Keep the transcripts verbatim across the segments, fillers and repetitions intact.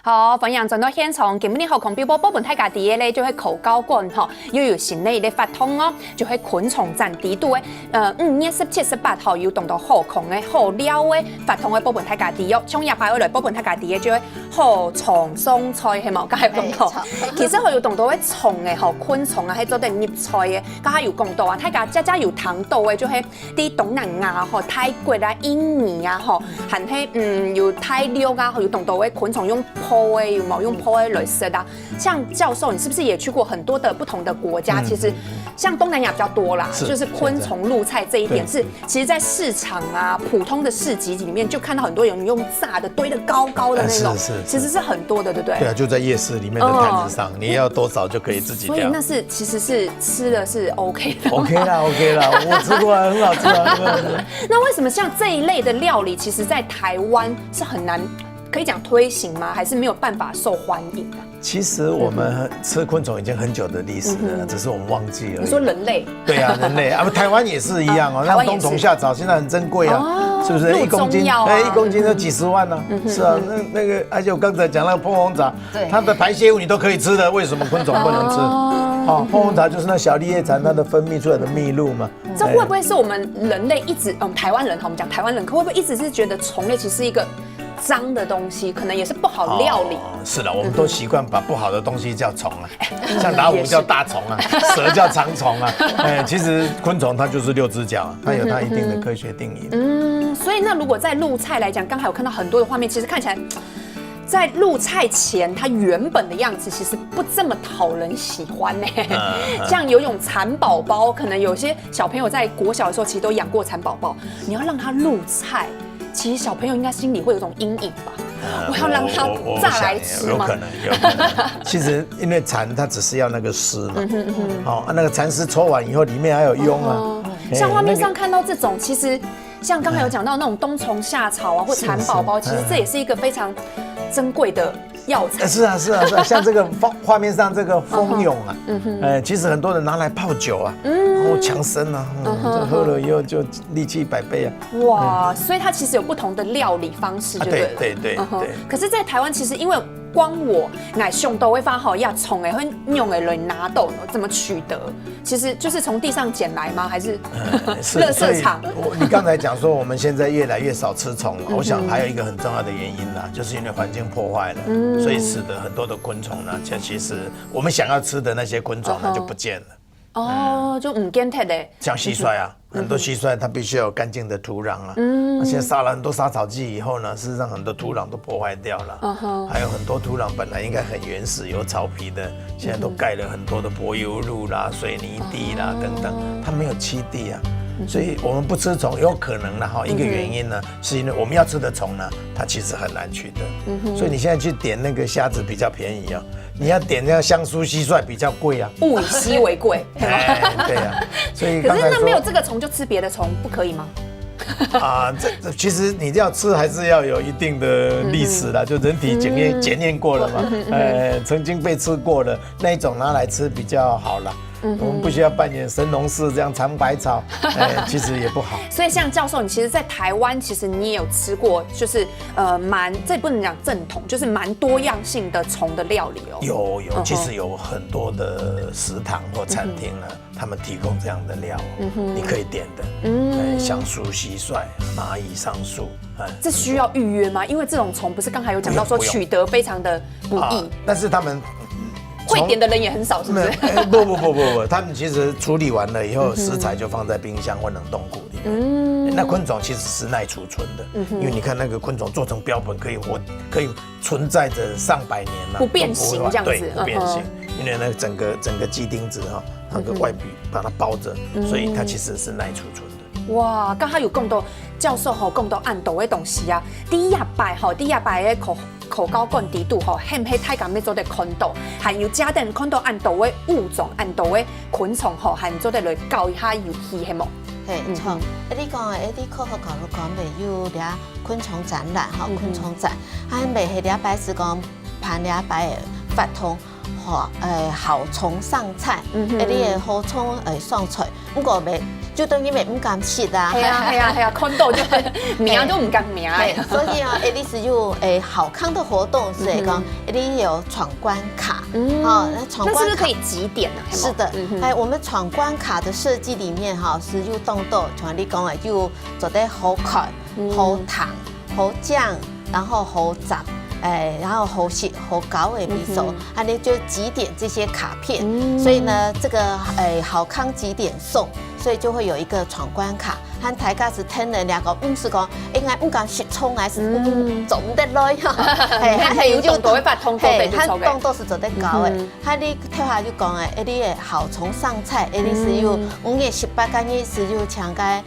好，歡迎轉到現場。今晡日好康週報報分大家知个咧，就係科教館吼，又有新个一個活動哦，就係昆蟲展底肚个，呃，五月十七、十八號有當多好康个、好料个活動个報分大家知哦。像這擺愛來報分大家知个，就係好蟲上菜，係無？剛才有講到，係，其實吼有當多个蟲个吼，昆蟲啊，係做得入菜个。剛才有講到啊，大家家家有聽到个，就係 在東南亞吼，泰國啊、印尼啊吼，還係嗯有大陸啊，有當多个昆蟲用孵个，有無？用孵个來食啊。像教授，你是不是也去過很多的不同的國家？嗯其實像東南亞比較多啦，是就是昆蟲入菜這一點對是，其實在市場啊、普通的市集裡面就看到很多人用炸的，堆得高高的那種，是是是其實是很多的，對不對？对啊，就在夜市里面的摊子上，你要多少就可以自己挑所以那。是其實是吃的是 OK 的。 OK 啦，OK 啦，我吃过啊，很好吃啊，很好吃。那為什麼像這一類的料理，其實在台灣是很難，可以講推行嗎？還是沒有辦法受歡迎啊？其实我们吃昆虫已经很久的历史了，嗯哼只是我们忘记而已。你說人類？对啊，人类啊，台湾也是一样哦。啊台湾也是那冬虫夏草现在很珍贵啊，哦是不是？入一公斤，中药啊哎，一公斤要几十万呢。是啊，那那个，而且我刚才讲那个膨风草，对它的排泄物你都可以吃的，为什么昆虫不能吃？哦哦，膨风草就是那小绿叶蝉它的分泌出来的蜜露嘛。这会不会是我们人类一直，嗯，台湾人哈，我们讲台湾人，可会不会一直是觉得虫类其实是一个脏的东西，可能也是不好料理？哦，是的，我们都习惯把不好的东西叫虫啊，像老虎叫大虫啊，蛇叫长虫啊。哎，其实昆虫它就是六只脚啊，它有它一定的科学定义。嗯，所以那如果在入菜来讲，刚才有看到很多的画面，其实看起来。在入菜前，它原本的样子其实不这么讨人喜欢呢、嗯像有一种蚕宝宝，可能有些小朋友在国小的时候其实都养过蚕宝宝，你要让它入菜，其实小朋友应该心里会有种阴影吧？呃我要让它我我再来想吃吗？有可能，有可能。其实因为蚕它只是要那个丝嘛，哦，啊那个蚕丝抽完以后，里面还有蛹啊哦。哎像画面上看到这种，其实像刚才有讲到那种冬虫夏草啊，或是蚕宝宝，是其实这也是一个非常珍贵的药材呃。是啊，是啊，是啊，像这个画画面上这个蜂蛹啊，嗯哼呃，其实很多人拿来泡酒啊，嗯然后强身啊，嗯，嗯哼这喝了以后就力气百倍啊。哇，所以它其实有不同的料理方式，啊就对了。对对对嗯哼对可是，在台湾其实因为光我买熊豆会发好要虫哎，会用哎来拿到呢，怎么取得？其实就是从地上捡来吗？还是呃是垃圾场？所以我你刚才讲说我们现在越来越少吃虫了，嗯哼我想还有一个很重要的原因呢，就是因为环境破坏了，嗯所以使得很多的昆虫呢，就其实我们想要吃的那些昆虫呢嗯哼就不见了。哦，就唔见忒嘞。像蟋蟀啊，很多蟋蟀它必须要有干净的土壤啊。嗯那现在撒了很多杀草剂以后呢，事实上很多土壤都破坏掉了。嗯哼还有很多土壤本来应该很原始，有草皮的，现在都盖了很多的柏油路啦、水泥地啦哦等等，它没有栖地啊。所以我们不吃虫，有可能啦哈。一个原因呢，是因为我们要吃的虫呢，它其实很难取得。所以你现在去点那个虾子比较便宜啊，你要点那个香酥蟋蟀比较贵啊。物以稀为贵。哎，对啊，所以刚才说可是那没有这个虫就吃别的虫，不可以吗？啊，这这其实你要吃还是要有一定的历史啦，就人体检验嗯检验过了嘛，呃，曾经被吃过的那一种拿来吃比较好啦。我们不需要扮演神农氏这样尝百草，哎，其实也不好。所以像教授，你其实，在台湾其实你也有吃过，就是呃蛮，这不能讲正统，就是蛮多样性的虫的料理哦。有有，嗯哼其实有很多的食堂或餐厅呢，他们提供这样的料，你可以点的，嗯哎，香酥蟋蟀、蚂蚁上树，哎，这需要预约吗？因为这种虫不是刚才有讲到说不用不用取得非常的不易，啊，但是他们会点的人也很少，是不是？没有，哎，不不不不不，他们其实处理完了以后，食材就放在冰箱或冷冻库里面。嗯那昆虫其实是耐储存的，因为你看那个昆虫做成标本，可以活，可以存在着上百年了，不变形都不会坏这样子对，不变形嗯，因为那个整个整个鸡丁子哈，那个外皮把它包着，所以它其实是耐储存的。哇，刚刚有讲到教授吼，讲到恁多的东西啊，第一摆吼，第一摆的口口交罐底肚吼，很黑太感要做得看到，还有家电看到恁多的物种，恁多的昆虫吼，还做得来搞一下游戏，系无？嘿，错。你讲的，你科学角度讲，袂有这昆虫展览吼，昆虫展，啊，袂系这摆是讲办这摆的活动，吼，呃，好虫上菜，嗯哼哎，你的好虫会上菜，不过袂就等於乜毋敢食啊。係啊係啊係啊，看到就名都毋敢名。嘿，所以啊，這裡係有誒好康的活動，所以講這裡有闖關卡，哦，那闖關卡那是不是可以集点啊？是的，哎，我们闯关卡的设计里面哈，是有动到，像你讲的，有做得好看、好糖、好酱，然后好杂，哎，然后好食、好搞的味道，啊，你就集点这些卡片。所以呢，这个哎好康集点送，所以就会有一个闯关卡。 喊大家係聽人家講，毋係講，應該毋敢食蔥，還係毋做毋得來哈。嘿，還有動作會發通過，嘿，對，就錯个。動作係做得搞个。嗯，還你頭下就講个，一啲个好蔥上菜，一啲係有五月十八个日係有請个，誒，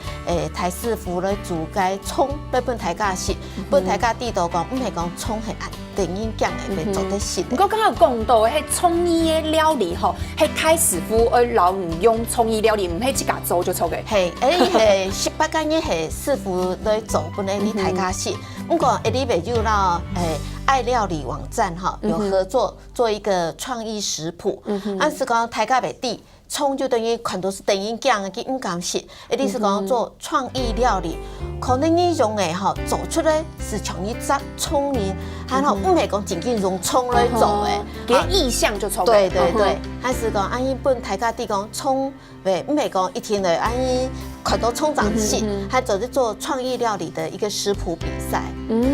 大師傅來煮个蔥，來分大家食，分大家知道講，毋係講蔥係恁。 得人驚个，會做得食个。毋過剛剛有講到，迄創意个料理吼，係大師傅愛摎你用創意料理，毋係自家做就著个。係，誒，係十八个月係師傅來做分你大家食。毋過，誒，你朋友啦，誒，愛料理網站哈，有合作做一个創意食譜，但是講大家袂知。 蔥就等於看到係得人驚个，佢毋敢食。意思講做創意料理，可能你用个吼做出來係像一隻蔥仁，然後毋係講正經用蔥來做个。佢个意象就著个。對對對，還係講啊，你分大家知講蔥，喂，毋係講一定來啊，你看到蔥長食，還做得做創意料理的一个食譜比賽。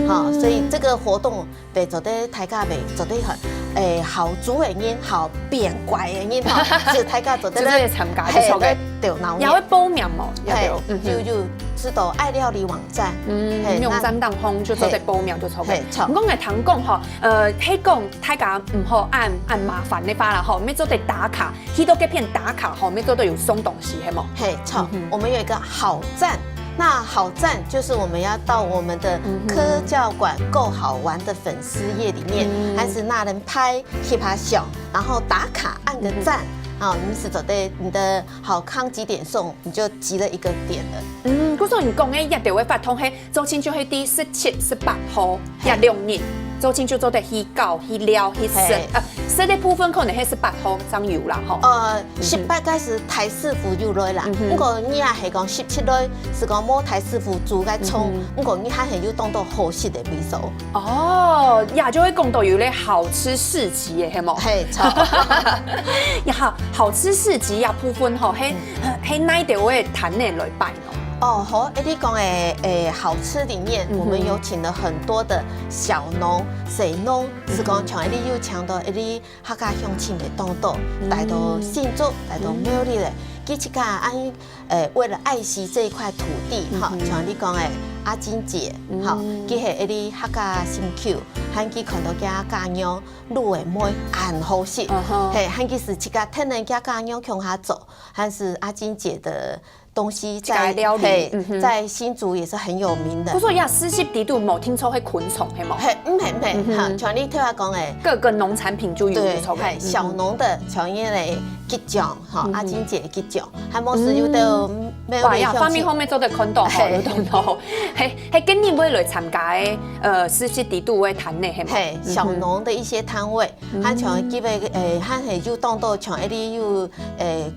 好，所以這个活動 會做得大家會做得很，誒，好煮个人，好變怪个人吼，就大家做得就做得參加，就做得頭腦。也會報名無？也嘿有，嗯哼就就知道愛料理網站，嗯，嘿網站當中就做得報名就做得。嘿，著毋過𠊎聽講吼，呃，係講大家毋好恁恁麻煩个話啦吼，愛做得打卡，去到該片打卡吼，愛做得有送東西，係無？嘿，著，我們有一個好讚。那好讚就是我們要到我們的科教館夠好玩的粉絲頁裡面，還是那人拍翕下相，然後打卡按個讚，啊，你是做得你的好康集點送，你就集了一個點了。嗯，故所你講个一定會發通，係做親像係第十七、十八號，一兩日，做親像做得去搞、去尞、去食嘿。呃，食个部分可能係十八號正有啦吼。呃，十八个係大師傅有來啦，毋過你也係講十七來，係講無大師傅煮个蔥，毋過你還係有當多好食个味道。哦，也就會講到有咧好吃市集个，係無？嘿，著。呀，好吃市集呀部分吼，係係哪一个攤位來擺呢？哦，好，誒，你講誒，誒，好吃裡面，我們有請了很多的小農、細農，係講像誒，你有請到誒，你客家鄉親个當多，來到新竹，來到苗栗个，佢自家恁，誒，為了愛惜這一塊土地哈，像你講誒，阿金姐哈，佢係誒，你客家心臼，喊佢看到佢家娘 滷个糜恁好食，嘿，還佢係自家天然家家娘共下做，還係阿金姐的東西在，自家料理嘿嗯哼在新竹也是很有名的不。過呀，四十里肚無聽說係昆蟲，係無？嘿，毋係毋係，哈，像你頭下講个，各个農產品就有對，錯个嘿，。小農的，像因為桔醬，哈，阿金姐桔醬，還無係有的，沒有哇呀，沒有畫面後面做得看到吼，嘿有看到吼，嘿，嘿，今日會來參加个，呃，四十里肚个攤位，係無？嘿，小農的一些攤位，還像基本誒，還係有當多像一啲有誒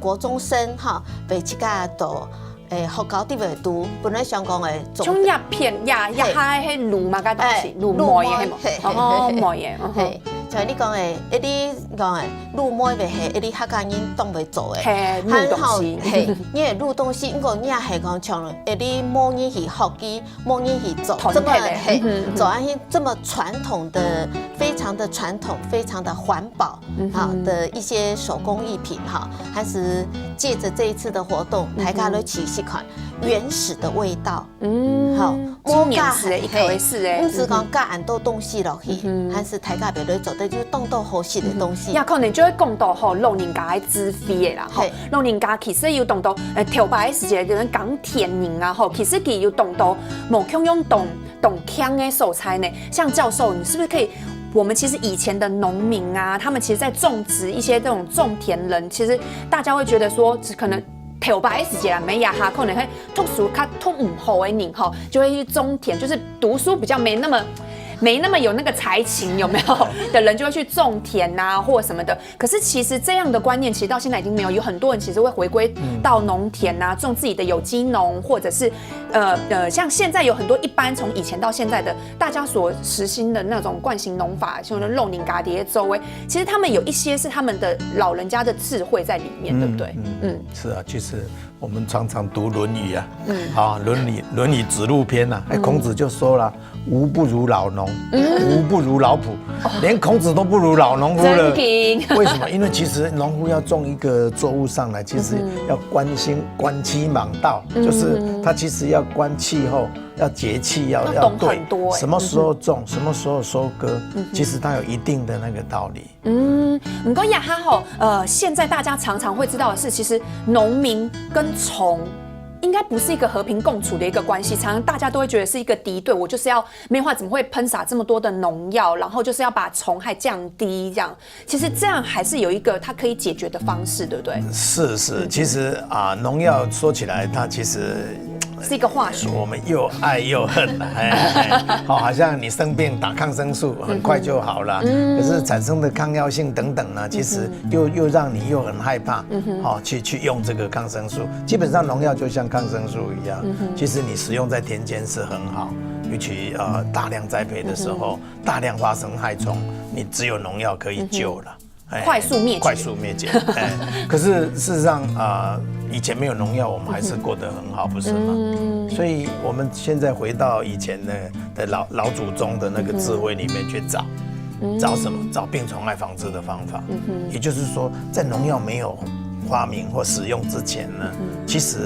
國中生哈，被自家到誒學校底背讀，本來想講誒，像一片呀，一下係滷麼个東西，哎滷糜个係無？嘿嘿哦，嘿糜个，嗯哼嘿，像你講誒，一啲講誒滷糜个係一啲客家人當會做誒，嘿，滷東西嘿，因為滷東西，毋過你也係講像一啲無人去學佢，無人去做，傳統的這麼嘿嗯，做恁樣這麼傳統的，非常的傳統，非常的環保啊的一些手工藝品哈，還是藉著這一次的活動，大家都試試看原始的味道。嗯，好，今年係一開始誒，毋係講加恁多東西落去，還是大家別來做得就當多好食个東西。也可能就會講到吼，老人家个智慧个啦，吼嘿，老人家其實有當多，呃，頭擺个時節，可能講田人啊，吼，其實佢有當多無共樣當當強个所在呢。像教授，你是不是可以？我們其實以前的農民啊，他們其實在種植一些這種種田人，其實大家會覺得說，只可能頭擺个時節啊，無這下可能會讀書較讀毋好个人吼，就會去種田，就是讀書比較沒那麼没那么有那个才情，有没有的人就会去种田啊或什么的。可是其实这样的观念，其实到现在已经没有，有很多人其实会回归到农田啊，种自己的有机农，或者是呃呃，像现在有很多一般从以前到现在的大家所实行的那种惯行农法，像是弄林咖啡周围，其实他们有一些是他们的老人家的智慧在里面，对不对？嗯，是啊，其实我们常常读《论语》啊，啊，《论语》《论语》子路篇啊，哎，孔子就说了，无不如老农，无不如老仆，连孔子都不如老农夫了。为什么？因为其实农夫要种一个作物上来，其实要关心关期满到，就是他其实要关气候，要节气，要要懂很多，什么时候种，什么时候收割，其实它有一定的那个道理。嗯，不过也还好，呃，现在大家常常会知道的是，其实农民跟虫应该不是一个和平共处的一个关系，常常大家都会觉得是一个敌对，我就是要没话怎么会喷洒这么多的农药，然后就是要把虫害降低这样。其实这样还是有一个它可以解决的方式，对不对？是是，其实啊，农药说起来，它其实是一个化学。我们又爱又恨，哎，好，好像你生病打抗生素，很快就好了。可是产生的抗药性等等呢，其实又又让你又很害怕，好去去用这个抗生素。基本上农药就像抗生素一样，其实你使用在田间是很好，尤其呃大量栽培的时候，大量发生害虫，你只有农药可以救了。快速灭绝，快速灭绝。哎，可是事实上啊，以前没有农药，我们还是过得很好，不是吗？所以我们现在回到以前的的老老祖宗的那个智慧里面去找，找什么？找病虫害防治的方法。也就是说，在农药没有发明或使用之前呢，其实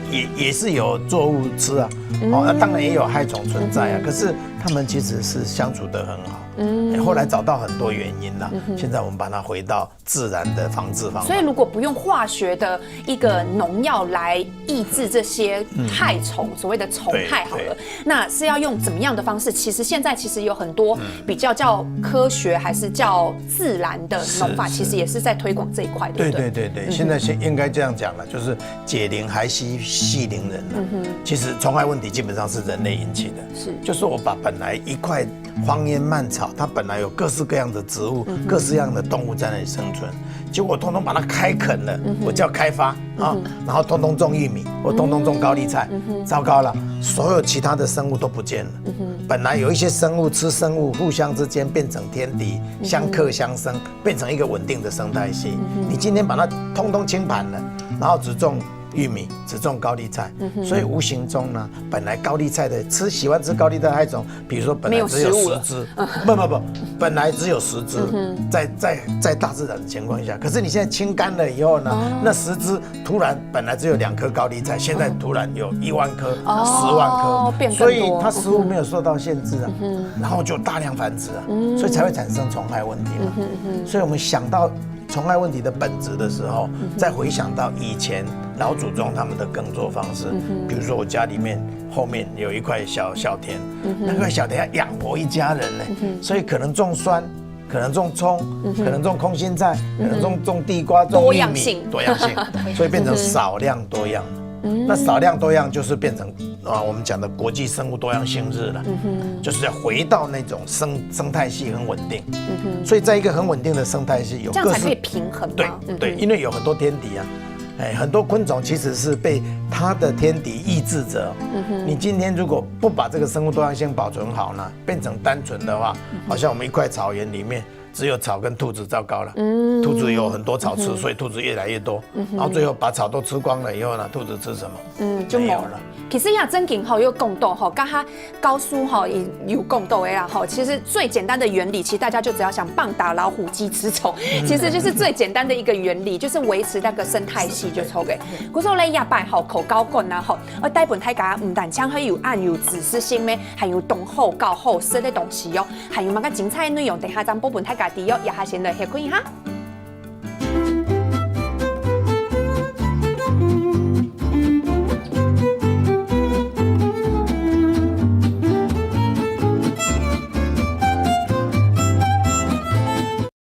也也是有作物吃啊。哦，那当然也有害虫存在啊。可是他们其实是相处得很好。嗯，后来找到很多原因了，现在我们把它回到自然的防治方法。所以如果不用化学的一个农药来抑制这些害虫，所谓的虫害好了，那是要用怎么样的方式？其实现在其实有很多比较叫科学还是叫自然的农法，其实也是在推广这一块，对不对？对对对，现在是应该这样讲了，就是解铃还须系铃人了。其实虫害问题基本上是人类引起的，是，就是我把本来一块荒烟蔓草，它本来有各式各样的植物、各式各样的动物在那里生存，结果通通把它开垦了，我叫开发啊，然后通通种玉米，或通通种高丽菜，糟糕了，所有其他的生物都不见了。本来有一些生物吃生物，互相之间变成天敌，相克相生，变成一个稳定的生态系。你今天把它通通清盘了，然后只种玉米，只种高丽菜，所以无形中呢，本来高丽菜的吃喜欢吃高丽菜的害虫，比如说本来只有十只，不不不，本来只有十只，在在在大自然的情况下，可是你现在清干了以后呢，那十只突然本来只有两颗高丽菜，现在突然有一万颗、十万颗，所以它食物没有受到限制啊，然后就大量繁殖啊，所以才会产生虫害问题嘛。所以我们想到虫害问题的本质的时候，再回想到以前老祖宗他们的耕作方式，比如说我家里面后面有一块小小田，那块小田要养活一家人呢，所以可能种酸，可能种葱，可能种空心菜，可能种种地瓜，种玉米，多样性，所以变成少量多样。那少量多样就是变成啊，我们讲的国际生物多样性日了，就是要回到那种生生态系很稳定。所以在一个很稳定的生态系，有各式这样才可以平衡嘛。对对，因为有很多天敌啊，哎，很多昆虫其实是被它的天敌抑制着。你今天如果不把这个生物多样性保存好呢，变成单纯的话，好像我们一块草原里面只有草跟兔子，糟糕了。兔子有很多草吃，所以兔子越来越多，然后最后把草都吃光了以后呢，兔子吃什么？嗯，就没有了。其实呀，正经吼，有讲到吼，刚刚高叔吼也有讲到的啦吼。其实最简单的原理，其实大家就只要想棒打老虎，鸡吃虫，其实就是最简单的一个原理，就是维持那个生态系就OK。可是咧，下擺吼，考高管啊吼，我帶本大家毋單淨係有恁有知識性咩，還有當好搞好食的東西哦，還有麼个精彩內容，等下咱播本大家知哦，這下先來歇睏一下。